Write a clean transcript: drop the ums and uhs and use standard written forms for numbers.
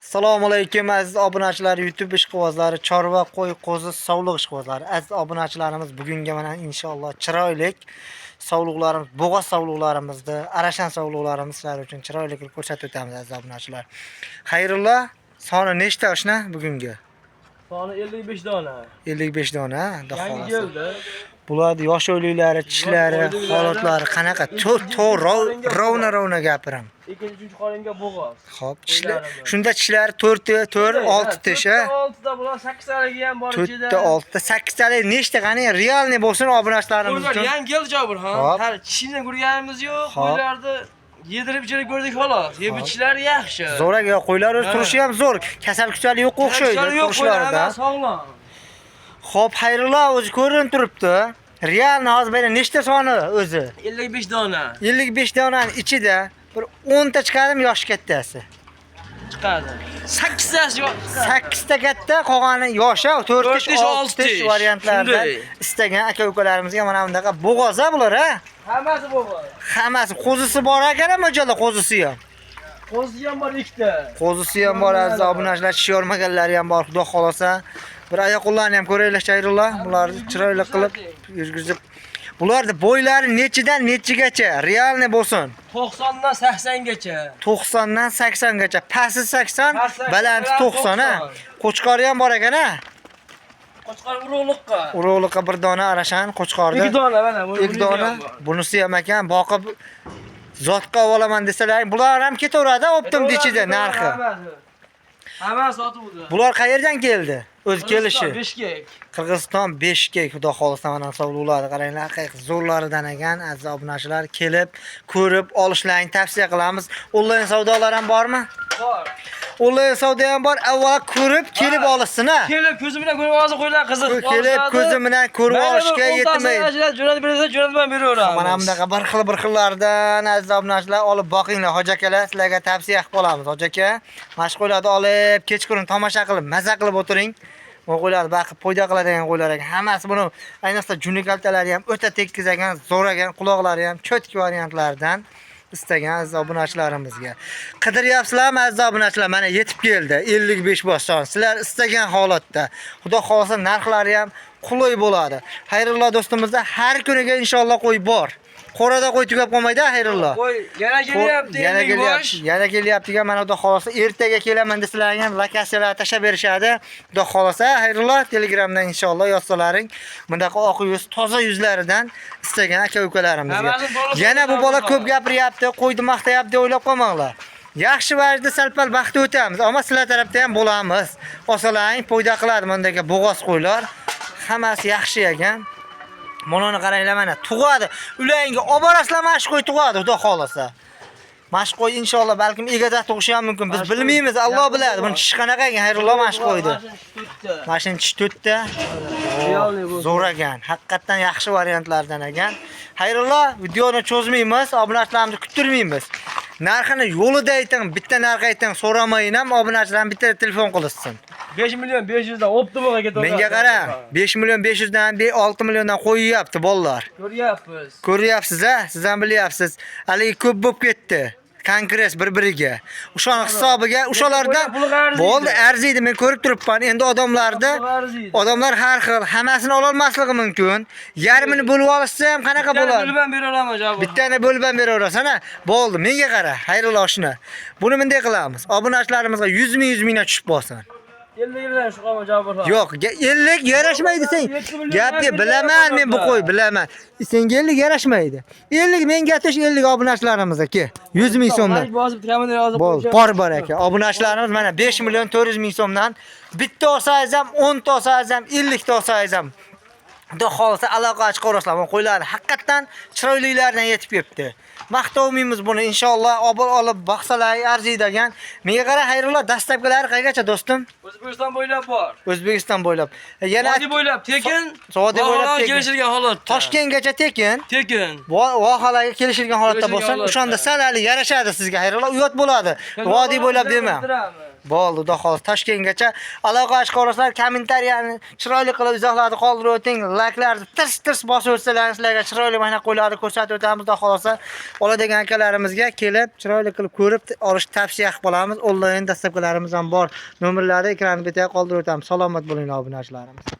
Assalomu alaykum aziz obunachilar, YouTube ishqibozlari, chorva, qo'y, qo'zi, sovliq ishqibozlari. Aziz obunachilarimiz, bugungi mana inshaalloh chiroylik sovliqlarimiz, bo'g'oz sovliqlarimizni, arashan sovliqlarimiz sizlar uchun chiroyli qilib ko'rsatib o'tamiz aziz obunachilar. Xayrullo, soni nechta oshna bugungi? Soni 55 dona. 55 dona, xudo Yangi xohlasa. keldi. Bularni yosh o'yliklari, tishlari, Yosh o'yliklari- holatlari qanaqa? Rovna rovna gapiraman. Ikkinchi, uchinchi qoringa bo'g'oz. Xo'p, tishlar, Qo'ylari bor. shunda tishlari 4 4 6 tish, a? 6 ta bular 8 taligi ham bor ichida. 4 ta 6 ta 8 talik nechta qani realniy bo'lsin obunachilarimiz Qo'ylar uchun. yangi keldi Jobir ha. Hop. Hali tishini ko'rganimiz yo'q. Hop. Qo'ylarni yedirib ichirib ko'rdik xolos. Yeb ichishlari yaxshi. Zo'r aka, qo'ylar o'zi Ha. turishi ham zo'r. Kasal kusali yo'q o'xshaydi Kasali yo'q, qo'ylar turishlarida. hammasi sog'lom. Xo'p, Xayrullo o'zi ko'rinib turibdi. Realni hozir mana nechta soni o'zi? 55 dona 55 donani ichida bir 10 ta chiqadimi yoshi kattasi? chiqadi. 8 tasi yo'q. 8 ta katta, qolgani yoshi 4 To'rt tish, tish, 6 olti tish tish. variantlarida Shunday. istagan aka-ukalarimizga mana bunaqa bo'g'oz bular ha. Hammasi bo'g'oz. Hammasi qo'zisi bor ekan, mo'ljalda qo'zisi ham. Qo'zi ham bor ikkita. Qo'zisi ham bor aziz obunachilar, tish yormaganlari ham bor, xudo xolasa. Bir oyoq qo'llarini ham ko'raylik Xayrullo, bularni chiroyli qilib yurgizib. Bularni bo'ylari nechidan nechigacha realniy bo'lsin. 90 dan 80 gacha. 90 dan 80 gacha. Pasti 80, Pasti 80, balanti 90 ha. 90. Qo'chqori ham bor ekan ha. Qo'chqor urug'liqqa. Urug'liqqa bir dona arashan qo'chqorda. Ikki dona mana bu. Ikki dona. Bunisi ham ekan, boqib zotqa olaman desalar, bular ham ketaveradi optim ichida narxi. Hammasi sotuvdi. Bular qayerdan keldi? O'z kelishi. Bishkek. Qirg'iziston Bishkek, xudo xohlasa mana sovliqlarni qaranglar, haqiqiy zo'rlaridan ekan aziz obunachilar, kelib ko'rib olishlarini tavsiya qilamiz. Onlayn savdolar ham bormi? Bor. Onlayn savdo ham bor. Avvalo ko'rib kelib Ha. olishsin ha. Kelib ko'zi bilan ko'rib olsa qo'ylar qiziq. Kelib ko'zi bilan ko'rib olishga yetmaydi. Jo'natib bersa jo'natib ham beraveramiz. Mana bunaqa bir xil bir xillardan aziz obunachilar olib boqinglar hoji akalar, sizlarga tavsiya qilib qolamiz. Hoji aka, mana shu qo'ylarni olib kechqurun tomosha qilib, maza qilib o'tiring. Bu qo'ylar baqib foyda qiladigan qo'ylar ekan. Hammasi buni ayniqsa juni kaltalari ham o'ta tekis ekan, zo'r ekan, quloqlari ham cho'tki variantlardan istagan aziz obunachilarimizga. Qidiryapsizlarmi aziz obunachilar? Mana yetib keldi 55 boston. Sizlar istagan holatda. Xudo xohlasa narxlari ham qulay bo'ladi. Xayrullo do'stimizda har kuniga inshaalloh qo'y bor. Qo'rada qo'y tugab qolmaydi, Xayrullo. Qo'y yana kelyapti. Yana 55 bosh. kelyapti, yana kelyapti degan mana xudo xohlasa ertaga kelaman desalar ham lokatsiyalar tashlab berishadi. Xudo xohlasa Xayrullo Telegramdan inshaalloh yozsalaring bunaqa oq yuz, toza yuzlaridan istagan aka-ukalarimizga. Hammasini to'g'ri Yana bu so'zlar bola bor. ko'p gapiryapti, qo'ydi maqtayapti deb o'ylab qolmanglar. Yaxshi vajda sal-pal vaqt o'tamiz, ammo sizlar tarafda ham bo'lamiz. Olsalaring foyda qiladi bundaqa bo'g'oz qo'ylar. Hammasi yaxshi ekan. Mana uni qaranglar mana tug'adi. Ularga olib borasizlar mana shu qo'y tug'adi, xudo xohlasa. Mana shu qo'y inshaalloh balkim egada tug'ishi ham mumkin. Biz Mana shu qo'y bilmaymiz, Alloh yaxshi biladi. Buni tug'adi. tishi qanaqa ekan, Xayrullo mana shu qo'ydi. Mana shuni tishi to'rtta. Realniy bo'lsin. Zo'r ekan. Haqiqatdan yaxshi variantlardan ekan. Xayrullo, videoni cho'zmaymiz, obunachilarimizni kuttirmaymiz. Narxini yo'lida ayting, bitta narx ayting, so'ramayin ham obunachilarim bitta telefon qilishsin. 5 million 500 dan optimoga ketaveradi. Menga qara, 5 million 500 dan, 6 milliondan qo'yyapti bolalar. Ko'ryapmiz. Ko'ryapsiz a? Siz ham bilyapsiz. Haligi ko'p bo'lib ketdi. Kongress bir-biriga. O'shani hisobiga o'shalardan Puli arziydi. bo'ldi, arziydi. Men ko'rib turibman. Endi odamlarda Puli arziydi. odamlar har xil, hammasini ololmasligi mumkin. Yarmini bo'lib olishsa ham qanaqa Bittani bo'ladi? bo'lib ham beraveraman Jabir. Bittani bo'lib ham beraverasan ha. Bo'ldi, menga qara. Xayrullo shuni. Buni bunday qilamiz. Obunachilarimizga 100 ming 100 mingdan tushib bo'lsin. 50 yildan shu qolma Jabir. Yo'q, 50 yarashmaydi sen. 7 million Gapga berib bilaman men bu qo'y, bilaman. Senga 50 yarashmaydi. 50 menga tush, 50 obunachilarimizga ke. 100 ming so'mdan. Like bosib kamini yozib Bo'l, bor bor aka. Obunachilarimiz mana 5 million 400 ming so'mdan bitta olsangiz ham, 10 ta olsangiz ham, 50 ta olsangiz ham Xudo xohlasa aloqa chiqarasizlar. Bu qo'ylar haqiqatdan chiroyliklaridan yetib kelibdi. Maqtovmaymiz buni inshaalloh obur olib boqsalar arziydi degan. Menga qara Xayrullo, dastlabkilari qaygacha do'stim? O'zbekiston bo'ylab bor. O'zbekiston bo'ylab. Yana Vodiy bo'ylab tekin. Vodiy bo'ylab Vohalar tekin. Kelishilgan holatda. Toshkentgacha tekin. Tekin. Vohalarga kelishilgan holatda Kelishilgan bo'lsin, holatda. o'shanda sal hali yarashadi sizga. Xayrullo, uyat bo'ladi. Vodiy bo'ylab dema. Bo'ldi, xudo xohlasa Toshkentgacha aloqa oshkorasizlar, kommentariyani chiroyli qilib izohlarni qoldirib o'ting, layklarni tirs tirs bosib o'tsalar sizlarga chiroyli mana qo'ylarni ko'rsatib o'tamiz, xudo xohlasa. Oladigan akalarimizga kelib, chiroyli qilib ko'rib olishni tavsiya qilib qolamiz. Onlayn dastavkalarimiz ham bor. Nomerlari ekranni betiga qoldirib o'tamiz. Salomat bo'linglar obunachilarimiz.